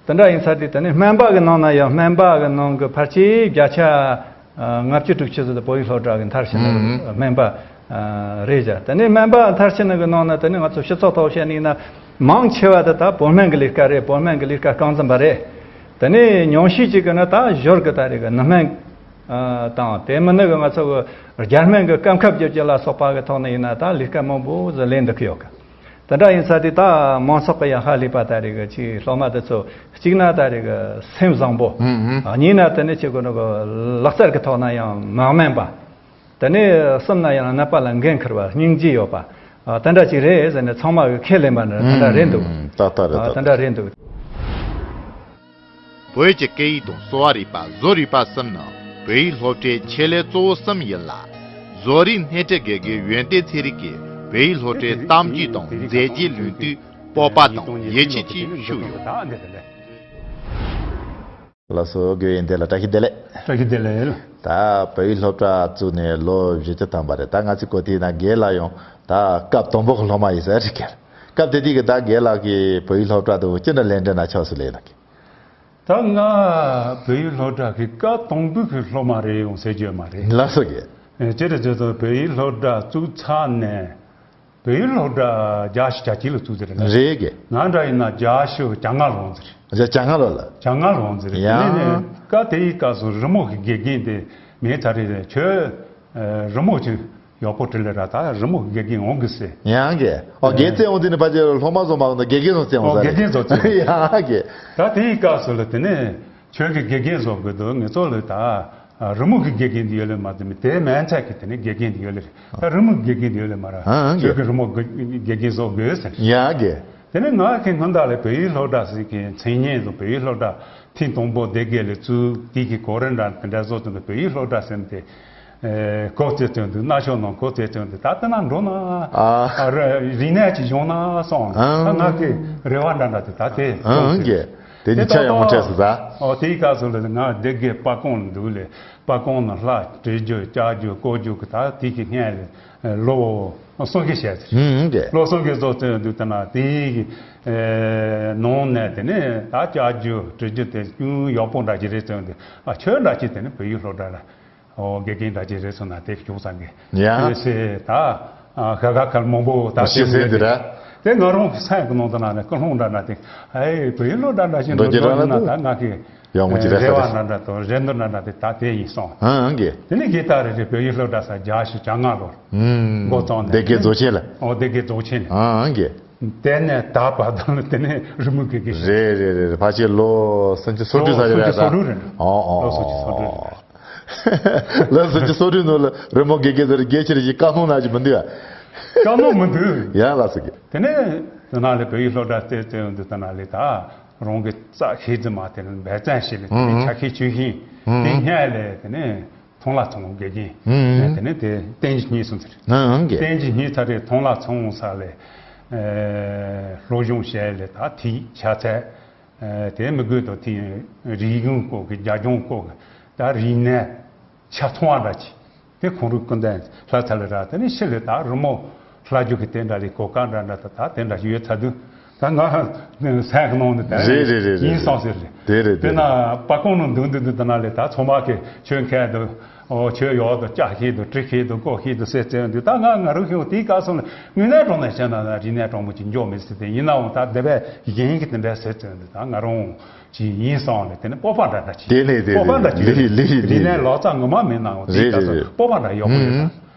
དེ་འདྲ་ཡིན་ཚར་དུས་དེ་ནས་སྨན་པ་གི་ནང་ན་ཡང་སྨན་པ་གི་ནང་གི་ཕལ་ཆེར་བརྒྱ་ཆ་ཨ་ལྔ་བཅུ་དྲུག་ཅུ་ཟིན་དུ་བོད་ཡིག་སློབ་གྲྭ་གི་མཐར་ཕྱིན་ནི་ཨུམ། སྨན་པ་ཨ་རེད་བྱ། དེ་ནས་སྨན་པ་མཐར་ཕྱིན་ནི་གི་ནང་ན་དེ་ནས་ང་ཚོ་སྤྱི་ཚོགས་ཐོག་བཤད་ནི་ཡིན་ན་མང་ཆེ་བ་དེ་ད་བོད་སྨན་གི་ལས་ཀ་རེད། བོད་སྨན་གི་ལས་ཀ་རྐང་འཛིན་པ་རེད། དེ་ནས་ཉུང་ཤས་ཅིག་གི་ནི་ད་ཞོར་གི་ད་རེད་གི་ནུ་སྨན་ཨ་དང་། དེ་མིན་ནི་གི་ང་ཚོ་གི་རྒྱ་སྨན་གི་སྐབས་ཁབ་བརྒྱབ་རྒྱུ་ལ་སོགས་པ་གི་ཐོག་ནས་ཡིན་ན་ད་ལས་ཀ་མང་པོ་ཟིག་ལས་འདུག་གི་ཡོད་གི། དེ་འདྲ་ཡིན་ས་དེ་ད་མང་ཚོགས་ཀྱི་ཡང་ཧ་ལས་པ་ད་རེ་གི་ཅིག་སློབ་མ་དེ་ཚོ་གཅིག་ན་ད་རེ་གི་སེམས་བཟང་པོ། ཨུམ་ཨུམ། གཉིས་ན་དེ་ནི་ཅིག་གོ་ནི་གོ་ལག་རྩལ་གི་ཐོག་ན་ཡང་མ་དམན་པ། དེ་ནས་གསུམ་ན་ཡང་ནད་པ་ལ་འགན་འཁུར་བ་སྙིང་རྗེ་ཡོད་པ། ཨ་དེ་འདྲ་ཅིག་རེད་ཟེར་ནས་ཚང་མ་གི་ཁས་ལེན་པ་འདྲ་དེ་འདྲ་རེད་འདུག་ཨུམ་ཨུམ། ཏག་ཏག་རེད། ཨ་ཏག་དེ་ཏག་འདྲ་རེད་འདུག་བོད་ཀྱི་སྐད་ཡིག་དང་གསོ་བ་རིག་པ། བཟོ་རིག་པ་གསུམ་ནི་བོད་ཡིག་སློབ་གྲྭའི་ཆེད་ལས་གཙོ་བོ་གསུམ་ཡིན་ལ། བཟོ་རིག་སྣེ་ཁྲིད་དགེ་རྒན་ཡོན་ཏན་ཚེ་རིང་གིས་བོད་ཡིག་སློབ་གྲྭའི་གཏམ་རྒྱུད་དང་མཛད་རྗེས་ལུང་དུས་སྤོབས་པ་དང་ཡིད་ཆེས་ཀྱིས་ཕྱུག་ཡོད། ལགས་སོ། དགེ་བའི་འདི་ལ་བཀྲ་ཤིས་བདེ་ལེགས། བཀྲ་ཤིས་བདེ་ལེགས། ད་བོད་ཡིག་སློབ་གྲྭ་བཙུགས་ནས་ལོ་བཞི་བཅུ་ཐམ་པ་རེད། ད་ང་ཚོའི་གོ་ཐོས་ན་རྒན་ལགས་ཡང་ད་སྐབས་དང་པོ་གི་སློབ་མ་ཡིན་ཟེར་རེད་ཀྱི། སྐབས་དེ་དུས་ཀྱི་ད་རྒན་ལགས་ཀྱིས་བོད་ཡིག་སློབ་གྲྭ་དུ་ཅི་འདྲ་ལས་འབྲེལ་ན་ཆོག་སུ་ལས་ལགས་ཀྱིས། ད་ང་བོད་ཡིག་སློབ་གྲྭ་གི་སྐབས་དང་པོ་གི་སློབ་མ་རེད་ཡོང་ཟེར་རྒྱུ་མ་རེད། ལགས་སོ་རྒན། ཨེ་ཅི་རེད་ཟེར་དུས་བོད་ཡིག་སློབ་གྲྭ་བཙུགས་ཚར་ནས། བོད་ཡིག་སློབ་གྲྭ་བརྒྱད་ཅུ་གྱ་གཅིག་ལ་བཙུགས་ཟེར་ལ། རེད་གི། ང་འདྲ་ཡིན་ན་བརྒྱད་ཅུ་གྱ་ལྔ་ལོངས་ཟེར། བརྒྱད་ཅུ་གྱ་ལྔ་ལོ་ལ། གྱ་ལྔ་ལོངས་ཟེར། ཡ། དེ་ནས་ནས་སྐབས་དེའི་སྐབས་སུ་རི་མོ་གི་དགེ་རྒན་དེ་མེད་ཚར་རེད། ཁྱོད་ཨ་རི་མོ་ཅིག་ཡག་པོ་བྲིས་ལ་ར། ད་རི་མོ་གི་དགེ་རྒན་འོང་གི་ཟེར། ཡང་གི། ཨོ་ཨ་དགེ་རྩེ་འོང་དུས་ནི་ཕལ་ཆེར་སློབ་མ་བཟོ་མ་འོང་ད་དགེ་རྒན་བཟོ་རྩེ་འོང་ཨོ་ས་དགེ་རྒན་བཟོ་རྩེ། ཡང་གི། ད་དེའི་སྐབས་སུ་ལ་དེ་ནས་ཁྱོད་ཀྱི་དགེ་རྒན་བཟོ་དགོས་འདུག་ངེད་ཚོ་ལ་ད། ཨ་རི་མོ་གི་དགེ་རྒན་དེ་ཡོད་ལེ་མ་ཟེར་མི་དེ་མན་ཆད་ཀྱི་དེ་ནས་དགེ་རྒན་དེ་ཡོད་ལེ་རེད། ད་རི་མོ་གི་དགེ་རྒན་དེ་ཡོད་ལེ་མ་ར། ཨ་ཨ་ཁྱོད་ཀྱི་རི་མོ་གི་དགེ་རྒན་བཟོ་དགོས་ཟེར། ཡ་གི། དེ་ནས་ང་གི་སྔོན་དག་ལ་བོད་ཡིག་སློབ་གྲྭ་ཟེར་གི་མཚན་སྙན་དང་བོད་ཡིག་སློབ་གྲྭ་ཐེངས་དང་པོ་སྡེ་དགེ་ལ་བཙུགས། དེ་གི་གོ་རིམ་འདྲ་དེ་འདྲ་བཟོ་དུས་བོད་ཡིག་སློབ་གྲྭ་ཟེར་ཏེ། ཨེ་གོ་ཚེ་བཙོན་དུ་གནའ་ཤོག་ནང་གོ་ཚེ་བཙོན་དུ་ད་ལྟ་ན་འགྲོ་ན། ཨ། ཨ་རེ་རིག་གནས་ཅིག་སྦྱོང་ན་སོང་། ཨང་། ད་ང་གི་རེ་བ་འདྲ་འདྲ་དེ་ད་དེ་ཨང་། ཨང་། གི་དེ་ནི་ཆ་ཡག་མོ་སྤྲད་སོང་ད། ཨོ་དེའི་སྐབས་སུ་ལ་ང་སྡེ་དགེ་པར་ཁང་འདུག་ལས། པར་ཁང་ནང་ལྷ་བྲིས་རྒྱུ་ལྕགས་རྒྱུ་བརྐོ་རྒྱུ་གི་ད་དེ་གི་སྔན་ལས་ལོ་གསུམ་གི་བྱས་ཟེར། ཨང་། གི་ལོ་གསུམ་གི་བཟོ་བཙོན་དུ་ད་ན་དེའི་ནང་ནས་དེ་ནས་ད་ལྕགས་རྒྱུ་བྲིས་རྒྱུ་དེ་ཀུན་ཡག་པོ་འདྲ་ཅིག་རེད་བཙོན་དུ། ཨ་ཁྱོད་འདྲ་ཅིག་དེ་ནས་བོད་ཡིག་སློབ་གྲྭ་ལ། ཨོ་དགེ་རྒན་འདྲ་ཅིག་རེད་སོང་ན་དེ་བྱུང་ས་གི་ཡ། ཨེ་ཟེར་ད། ཨ་ཤ་ཁ་ཁར་མང་པོ་ད་ཤེས་ཟིན་དེ་ར། དེ་ང་རང་གི་སེམས་ཀྱི་ནང་དུ་ན་ནས་ཀུན་སློང་འདྲ་འདྲ་དེ། ཨེ་བོད་ཡིག་སློབ་གྲྭ་འདྲ་ཞིག་འགྲོ་འགྲོ་རྒྱུ་རྒྱུ་ར་ན་ན་ད་ང་གི་ཡག་མོ་ཅིག་རེད་རེ་བ་ས་འདྲ་འདྲ་དང་རེ་འདུན་འདྲ་འདྲ་དེ་ད་དེ་ཡིན་སོང་། ཨང་གི་དེ་ནས་གི་ད་རེ་རེ་བོད་ཡིག་སློབ་གྲྭ་ས་བརྒྱ་ཞིག་བྱ་ང་ལོར་ཨང་འགོ་བཙུགས་ནས་སྡེ་དགེ་རྫོང་ཆེན་ལ། ཨོ་སྡེ་དགེ་རྫོང་ཆེན་ལ། ཨང་གི་དེ་ནས་ད་བར་དུ་ནི་དེ་ནས་རི་མོ་དགེ་རྒན་རེད། རེད་རེད་རེད། ཕལ་ཆེར་ལོ་སུམ་ཅུ་སོ་དྲུག་ལོ་ས་རེད་སུམ་ཅུ་སོ་དྲུག་རེད། ཨོ་ཨོ་ལོ་སུམ་ཅུ་སོ་དྲུག་རེད། ལོ་སུམ་ཅུ་སོ་དྲུག་ནང་ལ་རི་མོ་དགེ་རྒན་ཟེར་རྒྱལ་ཆེར་ཞིག་བཀའ་མོལ་གནང་གི་མི་འདུག་ཨ། བཀའ་མོལ་མི་འདུག་ཡང་ལ་སུ་གི་དེ་ནས་དེ་ན་ལས་བོད་ཡིག་སློབ་གྲྭ་བཙལ་བཙལ་འདུག་དེ་ན་ལས་ད་རང་གི་རྩ་ཤེས་རྫི་མ་དེ་ནས་འབད་བརྩོན་བྱས་ལས་དེ་ནས་ཨང་། ཆ་ཤས་ཆོས་ཤིང་དེ་ཨང་། སྔ་ལས་དེ་ནས་མཐོང་ལ་ཚོང་དགེ་རྒན་ཨང་། དེ་ནས་དེ་བསྟན་འཛིན་རྙེད་སོང་ཟེར། ཨང་། གི་བསྟན་འཛིན་རྙེད་ཚར་རེད། མཐོང་ལ་ཚོང་ས་ལས་སློབ་སྦྱོང་བྱས་ལས་ད་དེ་ཆ་ཚད། ཨ་དེ་མི་དགོས་དོ་དེ་རིག་གཞུང་སྐོར་གྱི་རྒྱ་གཞུང་སྐོར་གྱི་ད་རིག་གནས་ཆ་ཚང་བ་འདྲ་ཅིག་དེ་ཁོང་རུ་ཀུན་ལྡན་ལྷ་ཚ་ལ་ར་དེ་ནི་ཤི་ལས་ད་རི་མོ་ལྷ་རྒྱུ་གི་དེ་འདྲ་ལས་གོ་སྐབས་འདྲ་འདྲ་ད་ད་དེ་འདྲ་ཞིག་ཡོད་ཚ་དུས་ད་ང་སེམས་ཀྱི་ནང་དུ་དེ་རེད་རེད་རེད་རེད། ཡིན་སོང་ཟེར་རེད། དེ་རེད་དེ་དེ་ན་རེད། པ་ཀོང་ནང་འདུག་འདུག་འདུག་དེ་ན་ལས་ད་ཚང་མ་གི་ཆོས་མཁས་དུ། ཨོ་ཁྱོད་ཡོག་དང་ལྕགས་ཤིག་དང་གྲི་ཤིག་དང་ཀོ་ཤིག་དང་ཟེར་ཙེ་འདུག་ད་ང་ང་རང་ཤོད་དེའི་སྐབས་སུ་ལ་དངོས་གནས་དྲང་གནས་བཤད་ན་ན་རིག་གནས་དྲང་མོ་ཅིག་འཇོག་མི་སྲིད་དེ་ཡིན་ནའང་ད་བདེ་བས་གཞན་གྱི་དེ་འདྲ་ཟེར་ཙེ་འདུག་ད་ང་རང་ཅིག་ཡིན་སོང་ལས་དེ་ནི་སྤོབས་པ་འདྲ་འདྲ་ཅིག་དེ་ནས་དེ་སྤོབས་པ་འདྲ་ཅིག་ལི་ལི་ལི་རིག་གནས་ལག་རྩལ་ངོ་མ་མེད་ནའང་དེའི་རེད་སྐབས་སུ་རེད་རེད། སྤོབས་པ་འདྲ་ཡོག་པོ་ཡོད་ད། ཨུམ།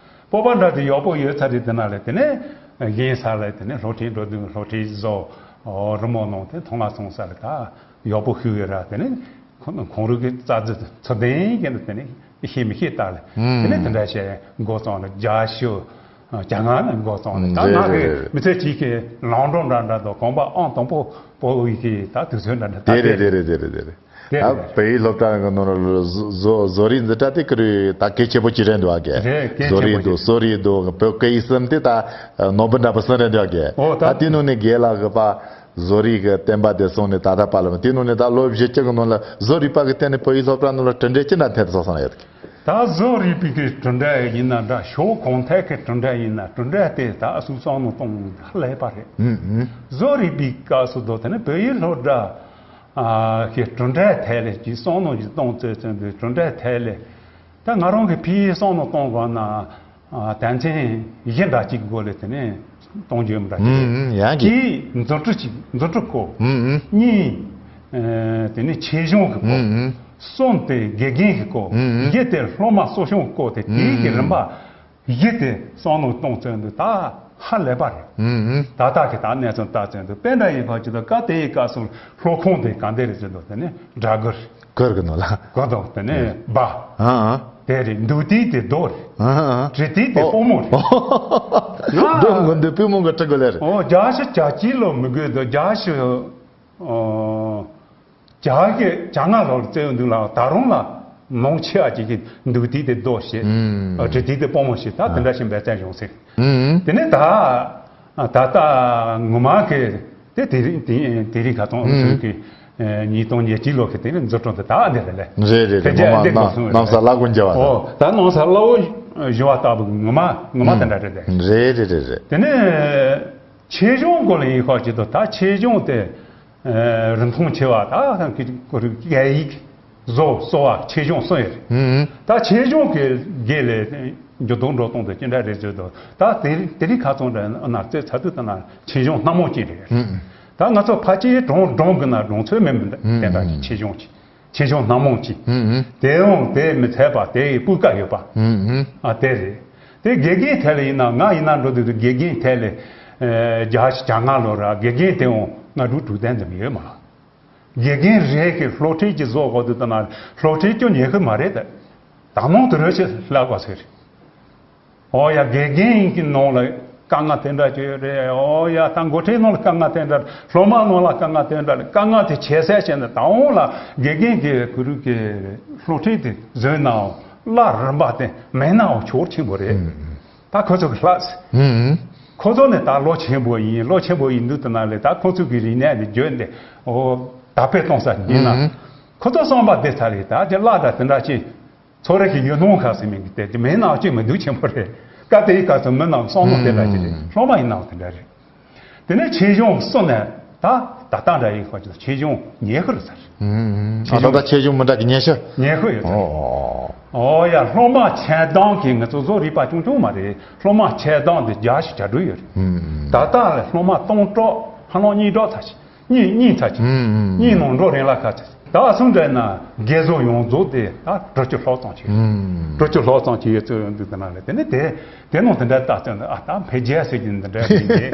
སྤོབས་པ་འདྲ་དེ་ཡོག་པོ་ཡོད་ཚར་རེད། དེ་ན་ལས་དེ་ནས་གཞན་ས་ལས་དེ་ནས་སློབ་ཁྲིད་འགྲོ་དུས་སློབ་ཁྲིད་བཟོ། རི་མོ་ནང་དེ་མཐོང་ལ་སོང་ས་ལས་ད་ཡག་པོ་ཤེས་ཡོད་ར། དེ་ནས་ཁོང་ཁོང་རང་གི་རྩ་རྫི་ཚུལ་ལྡན་གྱི་ནི་དེ་ནས་ཤེས་མི་ཤེས་ལྟ་ལ། དེ་ནས་དེ་འདྲ་བྱས་འགོ་བཙུགས་ནས་རྒྱ་ཤོད་རྒྱ་ངག་ནས་འགོ་བཙུགས་ནས་ད་རེད་ང་གི་རེད་རེད། མི་ཚེ་གཅིག་གི་ལམ་འགྲོ་འདྲ་འདྲ་དང་གོམ་པ་ཨང་དང་པོ་སྤོ་བའི་གི་ད་དུས་ཚོད་འདྲ་འདྲ་ད་དེ་རེད་དེ་དེ་རེད་དེ་རེད་དེ་རེད། དེ་ད་རེད། བོད་ཡིག་སློབ་གྲྭ་གི་ནང་ལ་བཟོ་བཟོ་བཟོ་རིག་འཛིན་གྲྭ་དེ་ཀི་རེད་ད་གལ་ཆེ་པོ་ཅིག་རེད་འདུག་ཨ་ཀེ། རེད་གལ་བཟོ་ཆེ་རིག་པོ་འདུག་ཅིག་བཟོ་རིག་འདུག་བོད་སྐད་ཡིག་གསུམ་དེ་ད་ནོར་བུ་འདྲ་པོ་གསུམ་རེད་འདུག་ཨ་ཀེ། ཨོ་ད་ད་དེ་ནང་ནས་རྒན་ལགས་ཀྱི་པ། བཟོ་རིག་གི་བསྟན་པ་དེ་སོང་ནས་ད་ལྟ་བར་ལ་དེ་ནང་ནས་ད་ལོ་བཞི་བཅུ་གི་ནང་ལ་བཟོ་རིག་པ་གི་སྟེང་ནས་བོད་ཡིག་སློབ་གྲྭ་ནང་ལ་གྲུབ་འབྲས་ཅི་འདྲ་ཐོན་སོང་བསམ་ཡོད་ཀི། ད་བཟོ་རིག་པའི་གི་གྲུབ་འབྲས་ཡིན་ན་འདྲ་ཕྱོགས་གང་ཐད་ཀྱི་གྲུབ་འབྲས་ཡིན་ན་གྲུབ་འབྲས་དེ་ད་སུ་བསམ་བློ་གཏོང་ཧ་ལས་པ་རེད། ཨུམ་ཨུམ། བཟོ་རིག་པའི་སྐབས་སུ་དོ་དེ་ནི་བོད་ཡིག་སློབ་གྲྭ་གི་གྲུབ་འབྲས་ཐད་ལས་ཀྱི་བསམ་བློ་ཞིག་གཏོང་བཙལ་བཙལ་འདུག་གྲུབ་འབྲས་ཐད་ལས། ད་ང་རང་གི་ཕི་ཡི་བསམ་བློ་གཏོང་དགོས་ན། ཨ་དོན་ཚན་བཞི་འདྲ་གཅིག་སྒོ་ལས་དེ་ནས་གཏོང་རྒྱུ་འདྲ་གཅིག་ཨུམ་ཨུམ་ཡང་གི་གཅིག་འཛིན་གྲྭ་གཅིག་འཛིན་གྲྭ་སྐོར། ཨུམ་ཨུམ། གཉིས། ཨ་དེ་ནས་ཆེད་སྦྱོང་གི་སྐོར། ཨུམ་ཨུམ། གསུམ་དེ་དགེ་རྒན་གྱི་སྐོར། ཨུམ་ཨུམ། བཞི་དེ་སློབ་མ་གསོ་སྐྱོང་སྐོར་དེ་དེའི་གི་ཨུམ་རིམ་པ་བཞི་དེ་བསམ་བློ་གཏོང་བཙལ་འདུག་ད་ཧ་ལས་པ་རེད། ཨུམ་ཨུམ། ད་ལྟ་གི་ད་གནས་ཚུལ་ལྟ་བཙལ་འདུག་དཔེ་འདྲ་ཡིན་ཁ་ཅིག་ད་སྐབས་དེའི་སྐབས་སུ་སློབ་ཁང་དེ་ག་འདྲ་རེད་ཟེར་འདུག་དེ་ནས་སྦྲ་གུར། གུར་གི་ནང་ལ། གོ་དང་དེ་ནས་སྦ། ཨ་ཨ། དེ་རེད། འདུག་དུས་དེ་རྡོ་རེད། ཨ་ཨ། བྲིས་དུས་དེ་པུས་མོ་རེད། ང་རྡོ་མི་འདུག་པུས་མོ་གི་བྲི་དགོས་ལེ་རེད། ཨོ་བརྒྱད་ཅུ་གྱ་གཅིག་ལོ་མི་དགོས་དོ་བརྒྱད་ཅུ། ཨོ་གྱ་གི་གྱ་ལྔ་ལོར་བཙལ་འདུག་ལ་ད་རུང་ལ་ནང་ཆེ་བ་ཅིག་གིས་འདུག་དུས་དེ་རྡོ་བྱེད། ཨུམ། ཨ་བྲིས་དུས་དེ་པུས་མོ་བྱེད། ད་དེ་འདྲ་ཞིག་འབད་བརྩོན་བྱུང་ཟེར། ཨུམ། དེ་ནས་ད་ད་ལྟ་ངོ་མ་གི་དེ་དེ་རིང་དེ་དེ་རིང་ཁ་ཚང་ཨུམ་ཚོས་ཀྱི་ཉིས་སྟོང་ཉེར་གཅིག་ལོ་གི་དེ་རིང་འཛུལ་གྲོལ་དུ་ད་འདི་རེད་ལེ། རེད་རེད་རེད། ཕལ་ཆེར་ངོ་མ་འདི་གོ་གནམ་སོང་གནམ་ས་བླ་གོ་འགྱེལ་བ་ཨོ་ད་གནམ་ས་བླ་འོ་བཞུ་བ་ལྟ་བུ་ངོ་མ་ངོ་མ་དེ་འདྲ་རེད་དེ། རེད་རེད་རེད་རེད། དེ་ནས་ཆེད་སྦྱོང་སྐོར་ལ་ཡིན་ཁ་ཅིག་ཏུ་ད་ཆེད་སྦྱོང་དེ་རིན་ཐང་ཆེ་བ་ད་ཁ་ཁི་ཁོ་རུ་སྐད་ཡིག་བཟོ་གསོ་བ་ཆེད་སྦྱོང་གསུམ་ཡོད་རེད། ཨུམ། ད་ཆེད་སྦྱོང་གི་དགེ་ལས་འགྱུར་ལྡོག་འགྲོ་སྟངས་དེ་ཅི་འདྲ་རེད་ཟེར་དུས་ད་དེ་དེ་རིང་ཁ་ཚང་འདྲ་ན་རྩེ་ཚ་དུས་ད་ན་ཆེད་སྦྱོང་སྣ་མང་ཅིག་རེད། ཨུམ། ད་ང་ཚོ་ཕལ་ཆེར་གྲོང་གྲོང་གི་ན་གྲོང་ཚོའི་མི་མི་འདྲ་ཨུམ། དེ་འདྲ་ཨུམ། ཆེད་སྦྱོང་ཅིག་ཆེད་སྦྱོང་སྣ་མང་ཅིག་ཨུམ། ཨུམ། དེ་ཡང་དེ་མི་ཚད་པ་དེ་ཡི་སྤུས་ཀ་ཡོད་པ་ཨུམ། ཨུམ། ཨ་དེ་རེད། དེ་དགེ་རྒན་ཐད་ལ་ཡིན་ན་ང་ཡིན་ན་འགྲོ་དུས་དེ་དགེ་རྒན་ཐད་ལ་བརྒྱ་ཞིག་གྱ་ལྔ་ལོ་ར་དགེ་རྒན་དེ་ཡང་ང་དྲུག་དྲུག་ལྡན་ཙམ་ཡོད་མ། དགེ་རྒན་རེ་གི་སློབ་ཁྲིད་ཀྱི་བཟོ་དགོས་དུས་ད་ན་སློབ་ཁྲིད་སྐྱོན་ཉེ་གི་མ་རེད་དེ། ད་མང་དུ་རོལ་ཆེ་ལབ་པ་ཟེར། ཨོ་ཡ་དགེ་རྒན་གྱི་ནང་ལ་ དཀའ་ངལ་དེ་འདྲ་ཅིག་ཡོད་རེད། ཨོ་ཡ། ད་འགོ་ཁྲིད་ནང་ལ་དཀའ་ངལ་དེ་འདྲ་རེད། སློབ་མ་ནང་ལ་དཀའ་ངལ་དེ་འདྲ་རེད། དཀའ་ངལ་དེ་ཁྱད་བསད་བྱས་ནས་ད་འོང་ལ་དགེ་རྒན་གྱིས་ཁོ་རང་གི་སློབ་ཁྲིད་དེ་བཟོས་ནའང་བསླབ་རིམ་པ་དེ་མེད་ནའང་ཆོག་ཆེན་པོ་རེད། ཨུམ། ད་ཁོ་ཚོ་གི་ལྷག་ཨུམ། ཁོ་ཚོ་ནི་ད་ལོ་ཆེན་པོ་ཡིན། ལོ་ཆེན་པོ་ཡིན་དུས་དེ་ན་ལས་ད་ཁོ་ཚོ་གི་རིག་གནས་དེ་བརྗོད་འདི་འོ་དར་སྤེལ་གཏོང་ས་ཡིན་ན། ཨུམ། ཁོ་ཚོ་བསམ་པ་དེ་ཚར་རེད། ད་ཅི་བསླབ་གྲྭ་དེ་འདྲ་ཅིག་ཚོགས་རེ་གི་ཡུལ་སྣང་ཁ་ཟེར་མིང་གི་དེ་དེ་མེད་ནའང་ཅིག་མི་འདུག་ཆེན་པོ་རེད། སྐབས་དེའི་སྐབས་སུ་མི་རྣམས་བསམ་བློ་དེ་འདྲ་ཅིག་རེད། ཨུམ། སློབ་མ་ཡིན་ནའང་དེ་འདྲ་རེད། དེ་ནས་ཆེད་སྦྱོང་སུ་ནས་ད་ད་ལྟ་འདྲ་ཡིན་ཁོ་ཚོ་ཆེད་སྦྱོང་ཉི་ཤུ་རེད་ཟེར། ཨུམ། ཨ་ད་ལྟ་ཆེད་སྦྱོང་མི་འདྲ་གི་ཉི་ཤུ། ཉི་ཤུ་ཡོད་ཟེར། ཨོ། ཨོ་ཡ། སློབ་མ་ཆེད་གཏོང་གི་ང་ཚོ་བཟོ་རིག་པ་ཆུང་ཆུང་མ་རེད། སློབ་མ་ཆེད་གཏོང་དེ་བརྒྱ་ཞིག་གྲ་སྒྲིག་ཡོད་རེད། ཨུམ། ད་ལྟ་ལ་སློབ་མ་སྟོང་དྲུག་ཧ་ལམ་གཉིས་དྲུག་ཚར་ཞིག་གཉིས་གཉིས་ཚར་གཅིག་ཨུམ། གཉིས་ནང་འགྲོ་རན་ལ་ཁ་ཚིག་ད་སུ་འདྲ་ན་དགེ་བཟོ་ཡོངས་རྫོགས་དེ་ད་དྲུག་ཅུ་ལྷག་ཙམ་ཅིག་ཨུམ། དྲུག་ཅུ་ལྷག་ཙམ་ཅིག་ཡོད་ཚོད་འདུག་དེ་ན་ལས་དེ་ནི་དེ་དེ་ནང་དེ་འདྲ་ལྟ་ཚོད་འདུག་ཨ་ད་འཕེལ་རྒྱས་ཟེར་གྱི་འདི་འདྲ་ཡིན་གྱི་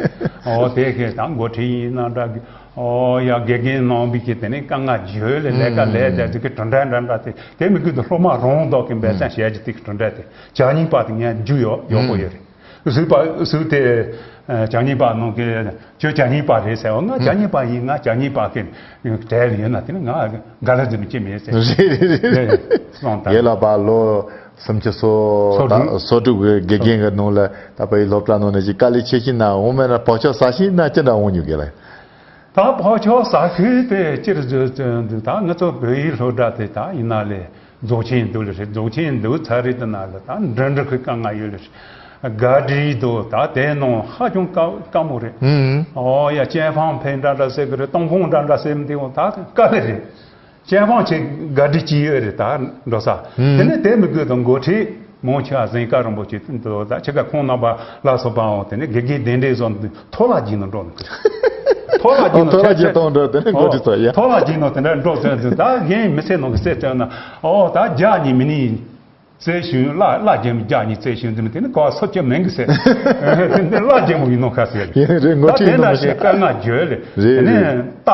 ཨོ་དེ་གས་ད་འགོ་ཁྲིད་ཡིན་ན་འདྲ་གི་ཨོ་ཡ་དགེ་རྒན་རྣམ་པའི་གི་དེ་ནི་དཀའ་ངལ་བརྗོད་ལས་ལས་ཀ་ལས་དེ་ཚོ་གི་གྲུབ་འབྲས་འདྲ་འདྲ་དེ་དེ་མི་དགོས་དུ་སློབ་མ་རང་འདོག་གི་འབད་བརྩོན་བྱས་ཀྱི་དེ་གི་གྲུབ་འབྲས་དེ་བྱ་ཉིན་པ་དེ་ངས་རྒྱུ་ཡོད་ཡོད་པོ་ཡོད་རེད། ཟུག་པ་ཟུག་དེ་ཨ་བྱ་ཉིན་པ་ནང་གི་ཁྱོད་བྱ་ཉིན་པ་རེད་ཟེར་བ། ང་བྱ་ཉིན་པ་ཡིན། ང་བྱ་ཉིན་པ་གི་གྲལ་ཡོད་ན་དེ་ནི་ང་ག་ལ་འཛིན་ཅི་མེད་ཟེར། རེད་རེད་རེད། གསུངས་དང་། རྒན་ལགས་པ་ལོ་སུམ་ཅུ་སོ་སོ་དྲུག་དྲུག་གི་དགེ་རྒན་གི་ནང་ལ་ད་བོད་ཡིག་སློབ་གྲྭ་ནང་ནས་ཅིག་དཀའ་ལས་ཆེ་ཤོས་ན་འོང་མེད་ན་བག་ཆགས་ཟ་ཤེས་ན་ཅི་འདྲ་འོང་མྱོང་གི་ལ། ད་བག་ཆགས་ཟ་ཤེས་དེ་སྤྱིར་བཟོས་ཚོད་འདུག་ད་ང་ཚོ་བོད་ཡིག་སློབ་གྲྭ་དེ་ད་ཡིན་ན་ལས་རྫོགས་ཆེན་འདུག་ལ་རེད། རྫོགས་ཆེན་འདུག་ཚར་རེད། དེ་ན་ལ་ད་འགྲིམ་འགྲུལ་གྱི་དཀའ་ངལ་ཡོད་ལ་རེད། ག་འདྲི་འདུག་ད་དེ་ནང་ཧ་ཅང་དཀའ་དཀའ་མོ་རེད། ཨང་། ཨོ་ཡ། ཅན་ཕང་ཕེ་འདྲ་འདྲ་ཟེར་གི་རེད། ཏོང་ཧྥུང་འདྲ་འདྲ་ཟེར་མི་འདུག་ད་དཀའ་ལས་རེད། ཅན་ཕང་ཆེ་ག་འདྲི་ཅི་ཡོད་རེད་ད་འགྲོ་ས། ཨང་། དེ་ནས་དེ་མི་དགོས་དང་འགོ་ཁྲིད་མང་ཆེ་བ་གཟན་དཀར་རིན་པོ་ཆེ་འདུག་ད་ཆེ་ག་ཁོང་རྣམ་པ་ལ་སོགས་པའང་དེ་ནས་དགེ་རྒན་གདན་འདྲེན་བཟོ་འདུག་ཐོ་ལ་བགྱིས་ནས་འགྲོ་འདུག་ཐོ་ལ་བགྱིས་ནས་ཐོ་ལ་བགྱིས་གཏོང་འགྲོ་དེ་ནས་འགོ་ཁྲིད་ཚོ་ཡ། ཐོ་ལ་བགྱིས་ནས་དེ་འདྲ་འགྲོ་ཚོད་འདུག་ད་རྒན་མི་ཚེ་ནང་གི་སེ་བཙོན་ན་ཨོ་ད་རྒྱག་ཉིན་མི་ནི། རྩེ་ཞུན་བླ་བླ་རྒྱལ་མོ་རྒྱག་ཉིན་རྩེ་ཞུན་འདི་མི་དེ་ནི་གོ་སོབ་ཅེ་མེང་གི་ཟེར། དེ་འདི་བླ་རྒྱལ་མོ་ཡིན་ནོ་ཁ་ཟེར། ཡིན་རེད། ངོ་ད་ཁྲིད་དེ་ཡིན་ནོ་འདྲ་མི་ཞེས་ཤེས། དཀའ་ངལ་བརྗོད་ལེ། རེད་དེ་ནི་རེད། རྟ།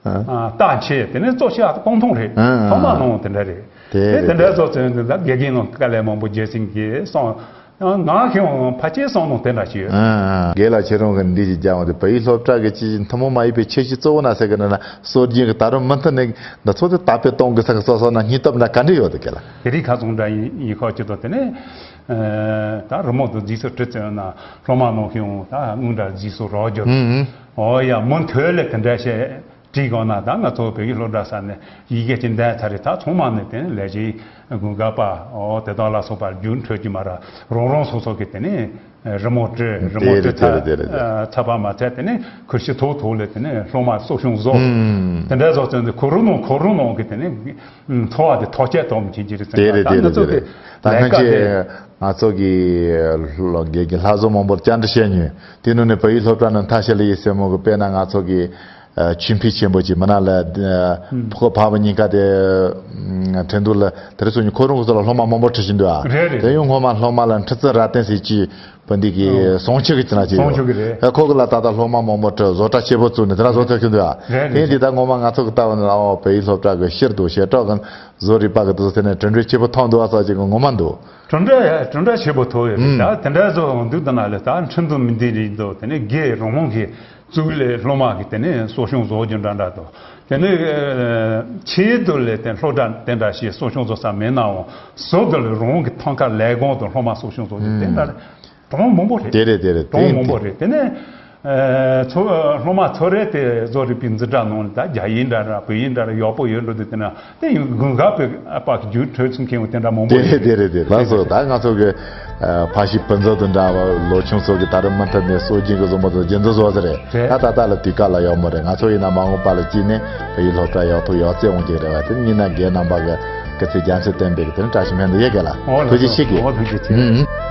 ཨ། ཨ། རྟ་མཆེད་དེ་ནི་གཙོ་ཆེ་བ་སྤང་ཐང་རེད། ཨ། ཨ། ཐོག་མ་ནང་དེ་འདྲ་རེད། དེ་དེ་རེད་དེ་འདྲ་དེ། བཟོ་ཚོད་འདི་ད་དགེ་རྒན་ནང་དཀའ་ལས་མང་པོ་རྒྱལ་སེང་གིས་སོང་། ང་ཁེ་ཕ་ཆེ་སོང་ནང་དེ་འདྲ་ཞིག་ཡོད། ཨ། ཨ། རྒན་ལགས་ཁྱེད་རང་གི་འདི་ཞིག་རྒྱག་འོང་དེ་བོད་ཡིག་སློབ་གྲྭ་གི་ཅི་ཞིག་ཐུན་མོང་མ་ཡིན་པའི་ཁྱད་ཆོས་གཙོ་བོ་ན་ཟེར་གི་ན་ན་སྲོལ་རྒྱུན་གི་ད་རུང་མུ་མཐུད་ནས་འདི་ཚོ་དེ་དར་སྤེལ་གཏོང་དགོས་ས་གི་སོ་སོ་ན་སྙིང་སྟོབས་ན་ག་འདྲ་ཡོད་དེ་གི་ལ། དེ་རིང་ཁ་སང་འདྲ་ཡིན་ཡིན་ཁ་ཅི་ཐོག་དེ་ནས་ད་རི་མོ་དང་རྫིས་སུ་བྲི་ཚོད་ན་སློབ་མ་ནང་ཤེས་འོང་ད་དངུལ་འདྲ་རྫིས་སུ་རོགས་རྒྱུ། ཨང་། ཨང་། ཨོ་ཡ་མུ་མཐུད་ལས་དེ་འདྲ་བྱས་བྲིས་གོ་ན་ད་ང་ཚོ་བོད་ཡིག་སློབ་གྲྭ་ས་ནས་ཡི་གེ་ཅིག་འདས་ཚར་རེད། ད་ཚང་མ་ནས་དེ་ནས་ལས་བྱེད་དགུན་ཁ་པ་ཨོ་དེ་དག་ལ་སོགས་པ་རྒྱུན་འཕྲོད་ཀྱི་མ་ར་རང་རང་སོ་སོ་གི་དེ་ནས་རི་མོ་བྲི་རི་མོ་དེ་བྲི་རེད་དེ་ཚ་རེད་དེ་རེད་དེ་རེད། ཚ་བ་མ་ཚད་དེ་ནས་ཁུར་ཤི་ཐོག་ཐོག་ལས་དེ་ནས་སློབ་མ་གསོ་སྐྱོང་བཟོ། ཨང་། དེ་འདྲ་བཟོ་ཚོད་འདི་ཁོ་རང་ནང་ཁོ་རང་ནང་གི་དེ་ནས། ཨུམ། འཚོ་བ་དེ་ཐོག་ཆད་གཏོང་མི་བྱེད་ཀྱི་རེད་ཟེར་དེ་ན་རེད་ད་དེ་ང་ཚོ་རེད་གི་དེ་རེད། ད་ལས་ཀ་སྔོན་དེ། ཆད་ང་ཚོ་གི་ལོ་རྒན་གྱི་ལྷ་བཟོ་མང་པོར་བཅར་འདྲི་བྱས་མྱོང་། དེ་ནང་ནས་བོད་ཡིག་སློབ་གྲྭ་ནང་མཐའ་ཤལ་ཡིན་ཟེར་མོ་གི་དཔེར་ན་ང་ཚོ་གི་ཆོས་འཕེལ་ཆེན་པོ་གྱི་མི་ན་ལ་ཨུམ། ཁོ་ཕ་བུ་གཉིས་ཀ་དེ་ཁྲིན་ཏུ་ལ་དེ་རིང་སོ་ཉིན་ཁོ་རང་གི་ཚོ་ལ་སློབ་མ་མང་པོ་ཁྲིད་བཞིན་འདུག་ཨ། རེད་རེད། དེ་ཡང་སྔོན་མ་སློབ་མ་ལ་ཁྲི་ཙི་ར་ཏན་ཟེར་གྱི། བོད་འདི་གི་ཨོ། ཟོང་ཆུ་གི་ཅི་ན་ཅི་ཟོང་ཆུ་གི་རེད། ཨ་ཁོ་གི་ལ་ད་ལྟ་སློབ་མ་མང་པོ་ཁྲིད་བཟོ་གྲྭ་ཆེ་པོ་བཙུགས་ནས་དེ་ལ་བཟོ་ཐུབ་ཀྱི་འདུག་ཨ། རེད་རེད། དེ་འདི་ད་ངོ་མ་ང་ཚོ་གི་ལྟ་བ་ནི་ཨོ་བོད་ཡིག་སློབ་གྲྭ་གི་ཕྱིར་དུ་ཞེ་དྲག་གི་བཟོ་རིག་པ་གི་དུ་དེ་ནས་གྲུབ་འབྲས་ཆེ་པོ་ཐོན་འདུག་ཨ་ཟེར་གྱི་ངོ་མ་འདུག་གྲུབ་འབྲས་གྲུབ་འབྲས་ཆེ་པོ་ཐོབ་ཡོད་རེད། ཨུམ། ད་དེ་འདྲ་བཟོ་འདུག་ད་ན་ལས་ད་ཁྲིན་ཏུ་མི་འདི་རེད་འདུག་དེ་ནས་རྒན་རོང་མོ་གི་གཙུག་ལས་སློབ་མ་གི་དེ་ནས་གསོ་སྐྱོང་བཟོ་རྒྱུ་འདྲ་འདྲ་འདུག་དེ་ནས་ཆེད་དུ་ལས་དེ་སློབ་གྲྭ་དེ་འདྲ་ཞིག་གསོ་སྐྱོང་བཟོ་ས་མེད་ནའང་ཟོ་དུ་ལས་རང་གི་ཐང་ཀ་ལས་ཁུངས་དང་སློབ་མ་གསོ་སྐྱོང་བཟོ་རྒྱུ་དེ་འདྲ་གྲངས་མང་པོ་རེད། དེ་རེད་དེ་རེད། གྲངས་དེ་མང་པོ་དེ་རེད། དེ་ནས་ཚོ་སློབ་མ་ཚོ་རེད་དེ་བཟོ་རིག་པའི་འཛིན་གྲྭ་ནང་ལ་ད་རྒྱ་ཡིག་འདྲ་ར་བོད་ཡིག་འདྲ་ར་ཡག་པོ་ཡོད་འགྲོ་དུས་དེ་ན་དེ་ཡང་དགུན་ཁ་པའི་ཨ་ཕ་གི་རྒྱུགས་འཕྲོད་ཚུན་མཁན་དེ་འདྲ་མང་པོ་དེ་རེད་རེད། དེ་རེད་དེ་རེད། ལགས་སོ། ད་ང་ཚོ་གི་ཕ་ཤི་བུ་མཛོད་དུ་འདྲ་བ་ལོ་ཆུང་ཚོ་གི་ད་རུང་མུ་མཐུད་ནས་སྲོལ་རྒྱུན་གི་བཟོ་མོ་ཚོ་རྒྱུན་འཛིན་བཟོ་བ་ཟེར་རེད། རེད། ད་ད་ལྟ་ལ་དུས་སྐབས་ལ་ཡག་མོ་རེད། ང་ཚོ་ཡིན་ན་མ་འོངས་པ་ལ་ཅི་ནས་བོད་ཡིག་སློབ་གྲྭ་ཡག་ཐོག་ཡག་བརྩེགས་འོང་གི་རེད་བ། དེ་ཡིན་ན་རྒན་རྣམ་པ་གི་སྐུ་ཚེ་རྒྱ་མཚོས་བསྟན་པའི་གི་དེ་ནི་བཀྲ་ཤིས་སྨོན་འདུན་ཡོད་གི་ལ། ཨོ་ཐུགས་རྗེ་ཆེ་གི། ཨོ་ཐུགས་རྗེ་ཆེ། ཨུམ།